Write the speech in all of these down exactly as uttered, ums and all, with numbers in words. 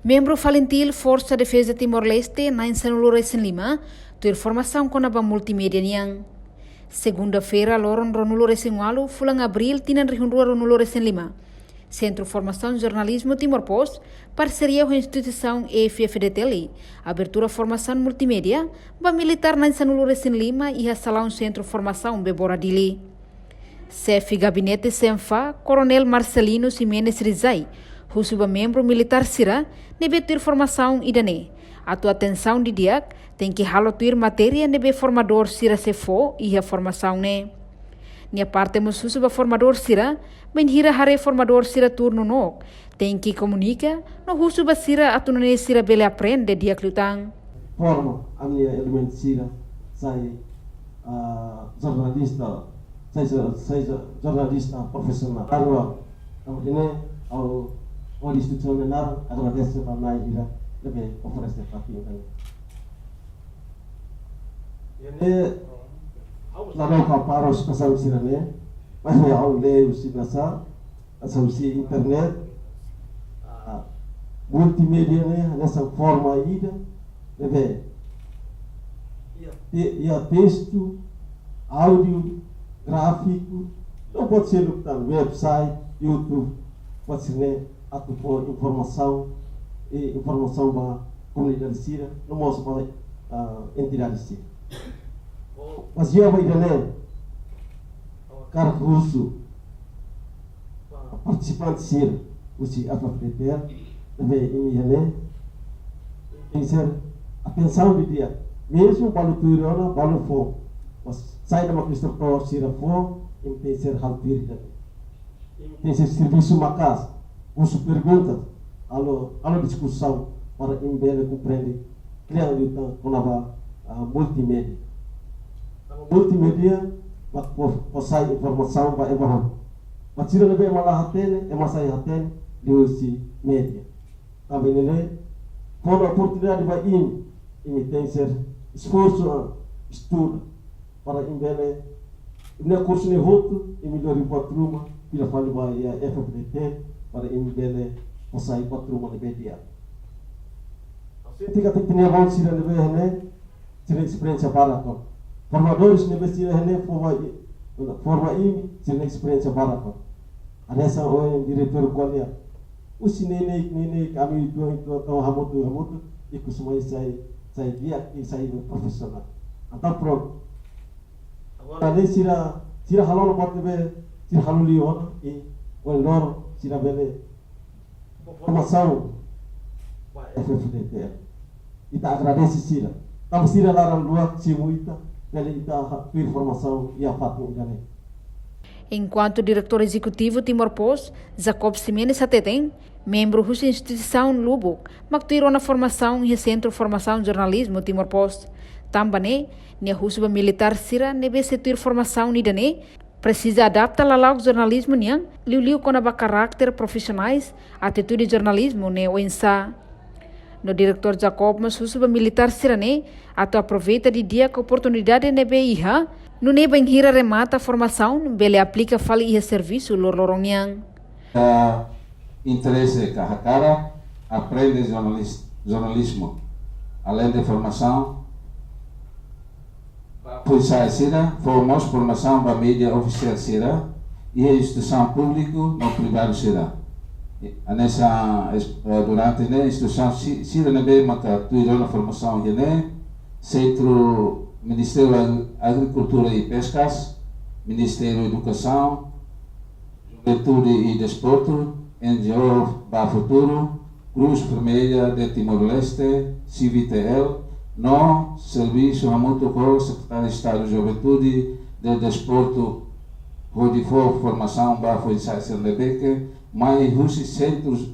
Membru FALINTIL Forsa Defeza Timor-Leste na'in sanulu-resin-lima tuir formasaun kona-ba multimédia nian. Segunda-feira, loron ruanulu-resin-ualu, fulan Abríl, tinan rihun rua ruanulu-resin-lima, Sentru Formasaun Jornalizmu Timor Post, parseria ho instituisaun F F D T L, abertura formasaun multimédia ba militár na'in sanulu-resin-lima iha salaun Sentru Formasaun Bebora Dili. Xefe Gabinete SEMFA, Koronél Marcelino Ximenes Rizai, husu ba membru militár sira ne'ebé tuir formasaun ida-ne'e atu atensaun didi'ak, tenke halo tuir matéria ne'ebé formadór sira sei fó iha formasaun ne'e. Nia parte mós husu ba formadór sira, bainhira haree formadór sira tuur nonook, tenke komunika no husu ba sira atu nune'e sira bele aprende di'ak liután. Forma ami-nia elementu sira sai, ah, jornalista, sai, sai, sai jo-, jornalista profisionál. Agora, ami-nia, ha'u, ha'u instituisaun ne'e agradese ba nai ida ne'ebé oferese fatin ne'e. Ne'e, ha'u la dau ka paro situasaun sira-ne'e, mas ne'e ha'u lee husi nasa, asa husi internet, ah, multimédia ne'e hanesan forma ida ne'ebé iha te-, iha testu, áudiu, gráfiku, no buat seluk tan, website, YouTube, buat sira-ne'e atu fó informasaun, i informasaun ba komunidade sira, no mós ba, ah, entidade sira. Mas iha ba ida-ne'e, ha'u hakarak husu partisipante sira husi F F D T L, ne'ebé imi iha ne'e, tenke ser atensaun didi'ak. Mezmu balu tuir ona, balu fó. Mas saida mak instrutór sira fó, imi tenke ser halo tuir ida-ne'e. Tenke ser servisu maka'as, husu pergunta, halo, halo diskusaun para imi bele komprende kle'an liután kona-ba, ah, multimédia. Multimédia mak fó, fó sai informasaun ba ema hotu. Ba sira ne'ebé ema la hatene, ema sai hatene liuhusi média. Tanba ne'e, fó oportunidade ba imi, imi tenke ser esforsu an, estuda, para imi bele, ne'e kursu ne'e hotu, imi lori buat ruma, fila fali ba iha F F D T, para imi bele fó sai buat ruma ne'ebé di'ak. Sente katak ita-nia maun sira ne'ebé iha ne'e, sira-nia esperiénsia barak ona. Formadores ne'ebé sira iha ne'e forma i-, forma imi, sira-nia esperiénsia barak ona. Hanesan ohin diretór ko'alia. Husi neineik, neineik, ami uitoan, uitoan, tau hamutuk, hamutuk, ikus mai sai, sai di'ak, i sai profisionál. Entaun prontu. Agora ne'e sira, sira halo ona buat ne'ebé, sira halo liu ona, i ohin loron sira bele formasaun ba F F D T L. Ita agradese sira. Tanba sira laran luak simu ita, bele ita ha-, tuir formasaun iha fatin ida-ne'e. Enkuantu Diretór Ezekutivu Timor Post, Jacob Ximenes hateten, membru husi instituisaun lubuk mak tuir ona formasaun iha Sentru Formasaun Jornalizmu Timor Post. Tanba ne'e, nia husu ba militár sira ne'ebé sei tuir formasaun ida-ne'e, presiza adapta lala'ok jornalizmu nian, liuliu kona-ba karakter profisionais, atitude jornalizmu ne'e oinsá. No Diretór Jacob mós husu ba militár sira-ne'e atu aproveita didi'ak oportunidade ne'ebé iha, nune'e bainhira remata formasaun, bele aplika fali iha servisu loroloron nian. Ah, interese ka hakarak aprende jornalis-, jornalizmu, além de formasaun ba foin-sa'e sira, fó mós formasaun ba média ofisiál sira, iha instituisaun públiku no privadu sira. Hanesan es-, eh, durante ne'e instituisaun si-, sira ne'ebé maka tuir ona formasaun ida-ne'e, Sentru Ministériu Agri-, Agrikultura i Peskas, Ministériu Edukasaun, Juventude e Desporto, N G O Ba Futuru, Cruz Vermelha de Timor-Leste, C V T L, no servisu hamutuk ho Sekretaria Estadu Juventude i Desportu, hodi fó formasaun ba foin-sa'e sira ne'ebé ke mai husi sentrus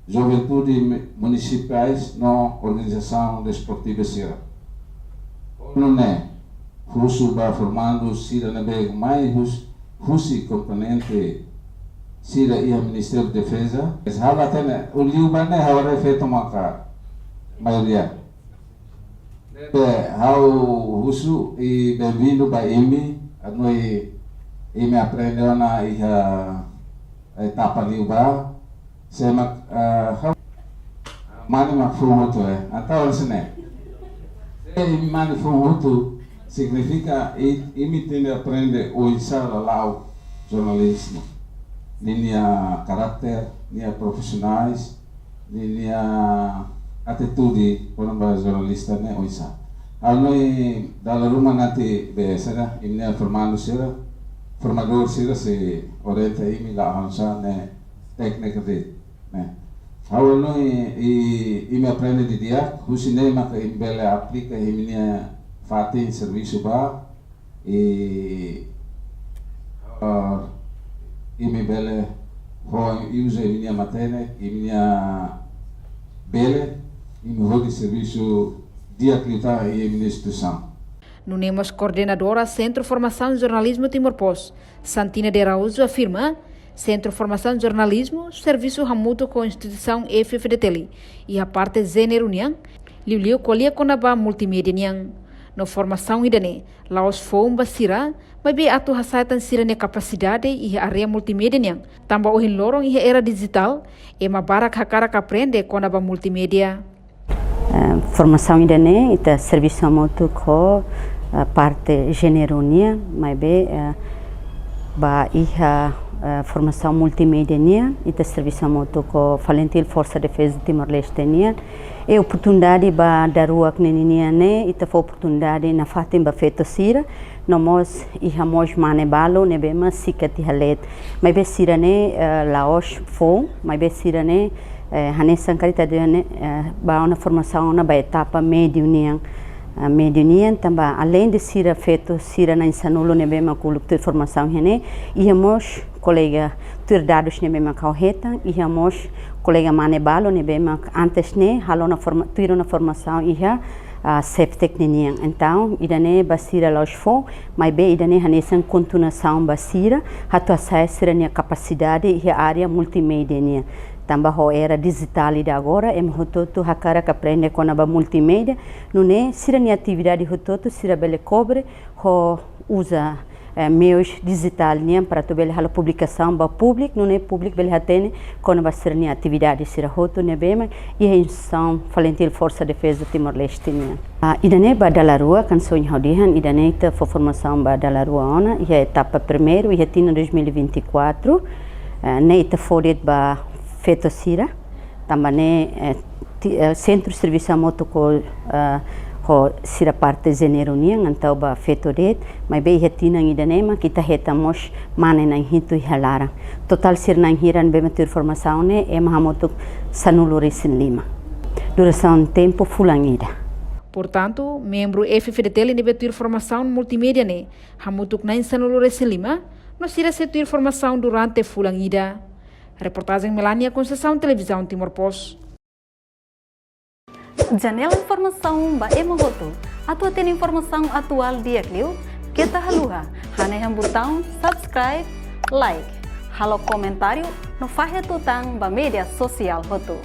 juventude mi-, munisipiais no organizasaun desportiva sira. Nune'e, husu ba formandu sira ne'ebé mai hus-, husi komponente sira iha Ministériu Defeza. Es hala tene, o liu ba ne'e hawara efeitu maka maioria. Be, ha'u husu i benvindu ba imi, anu i, imi aprende ona iha etapa liubá, sema, ah, ha'u Mane mak foun hotu, eh. Entaun, se ne'e, se imi mane foun hotu, signifika i-, imi tenke aprende oinsá lala'ok jornalizmu. Ninia karakter, nia profisionais, ninia atitude kona-ba jornalista ne'e oinsá. Ha'u hanoin dala ruma nanti be sira, imi-nia formandu sira, formadór sira sei orienta imi la'o hanesan ne'e téknika de'it, ne'e. Ha'u hanoin i, imi aprende didi'ak, husi ne'e maka imi bele aplika imi-nia fatin servisu ba, i, ah, imi bele ho, i uza imi-nia matenek, imi-nia bele, imi hodi servisu di'ak liután iha imi-nia instituisaun. Nune'e mós koordenadora Sentru Formasaun Jornalizmu Timor Post, Santina de Araújo afirma, Sentru Formasaun Jornalizmu servisu hamutuk ho instituisaun F F D T L iha parte jéneru nian, liuliu ko'alia kona-ba multimédia nian. No formasaun ida-ne'e la'ós foun ba sira, maibé atu hasa'e tan sira-nia kapasidade iha área multimédia nian. Tanba ohin loron iha era dijitál, ema barak hakarak aprende kona-ba multimédia. Eh, formasaun ida-ne'e, ita servisu hamutuk ho, eh, parte jéneru nian, maibé, eh, ba iha, eh, formasaun multimédia nian, ita servisu hamutuk ho FALINTIL Forsa Defeza Timor-Leste nian. I oportunidade ba daruak ne'e ninian ne'e, ita fó oportunidade nafatin ba feto sira, no mós iha mós mane balu ne'ebé mak sikat iha leet. Maibé sira-ne'e, eh, la'ós foun, maibé sira-ne'e, eh, hanesan karik ita dehan ne'e, eh, bá ona formasaun ona ba etapa médiu nian. Ah, médiu nian, tanba aleinde sira feto sira na'in-sanulu ne'ebé mak uluk tuir formasaun iha ne'e, iha mós kolega tuir dadus ne'ebé mak ha'u hetan, iha mós kolega mane balu ne'ebé mak antes ne'e halo ona forma-, tuir ona formasaun iha, ah, SEFTEC ninian. Entaun, ida-ne'e ba sira la'ós foun, maibé ida-ne'e hanesan kontinuasaun ba sira, atu hasa'e sira-nia kapasidade iha área multimédia nian. Tanba ho era dijitál ida agora, ema hotu-hotu hakarak aprende kona-ba multimédia, nune'e sira-nia atividade hotu-hotu sira bele kobre ho uza, eh, meius dijitál nian para atu bele halo publikasaun ba públiku, nune'e públiku bele hatene kona-ba sira-nia atividade sira hotu ne'ebé mak iha instituisaun FALINTIL Forsa Defeza Timor-Leste nian. Ah, ida-ne'e ba dala rua, hanesan ohin ha'u dehan, ida-ne'e ita fó formasaun ba dala rua ona, iha etapa primeiru, iha tinan dois mil e vinte e quatro, eh, ne'e ita fó de'it ba feto sira, tanba ne'e, eh, ti-, eh, sentru servisu hamutuk ho, eh, ho sira parte jéneru nian, entaun ba feto de'it, maibé iha tinan ida-ne'e mak ita hetan mós mane na'in-hitu iha laran. Totál sira na'in-hira ne'ebé mak tuir formasaun ne'e, ema hamutuk sanulu-resin-lima. Durasaun tempu fulan ida. Portantu, membru F F D T L ne'ebé tuir formasaun multimédia ne'e, hamutuk na'in-sanulu-resin-lima, no sira sei tuir formasaun durante fulan ida. Reportajen Melania Conceição, Televizaun Timor Post. Janela informasaun ba ema hotu. Atu hatene informasaun atuál di'ak liu, keta haluha hanehan butaun subscribe, like, halo komentáriu, no fahe tutan ba média sosiál hotu.